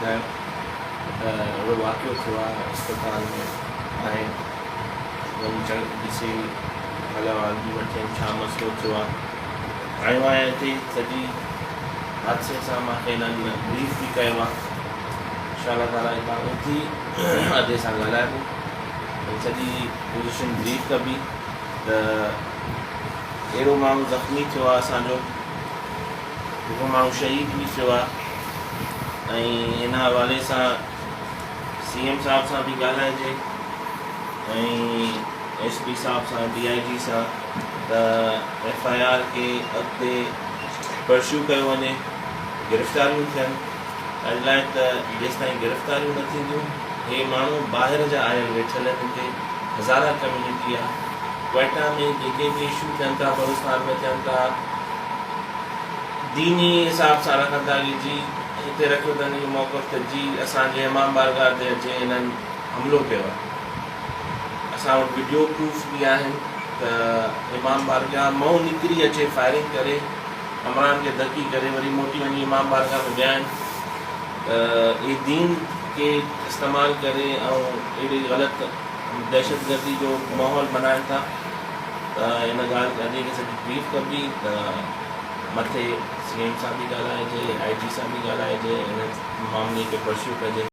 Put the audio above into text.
ٻڌايو ته اهڙو واقعو ٿيو آهي اسپتال ۾ آهي وڃي چڙ ڏسي حال احوال به وٺي آيم ڇا مسئلو ٿيو آهي آيو آهيان هتي سڄي حادثي سان مان کي هنن بريف به ڪيو آهي انشاء الله تعالٰي هتان اٿي ادي سان ڳالهائبو ۽ سڄي پوزيشن بريف ڪبي ته اهڙو ماڻهو زخمي ٿيو آهي اسان جو هڪڙو ماڻهو شهيد به ٿيو آهي ۽ ان حوالي سان سي ايم صاحب سان به ڳالهائجي ۽ ايس پي صاحب سان ڊي I جي سان ته ايف I R کي اڳتي پرسيو ڪيو وڃي گرفتاريون ٿين ان لاء ته جيستائين گرفتاريون نه ٿينديون هي ماڻهو ٻاهر جا آيل ويٺل آهن هتي هزارا ڪميونٽي آهي ڪوئٽا ۾ جيڪي به اشو ٿين ٿا بلوچستان ۾ ٿين ٿا ديني حساب سان رکن ٿا ڪي جي هتي رکيو اٿن اهو موقف ته جي اسان جي امام بارگاهه تي اچي هنن حملو ڪيو آهي اسان وٽ وڊيو پروف به آهن ته امام بارگاهه مئو نڪري اچي فائرنگ ڪري همراهن کي ڌڪي ڪري وري موٽي وڃي امام بارگاهه ۾ ويا آهن ته اهي دين کي استعمال ڪري ۽ اهڙي غلط دهشتگردي جو ماحول بنائن ٿا ته ان ڳالهه کي ادي کي سڄي بريف ڪبي ته مٿي سي ايم سان به ڳالهائجي آء جي سان به ڳالهائجي ان معاملي کي پرسيو ڪجي.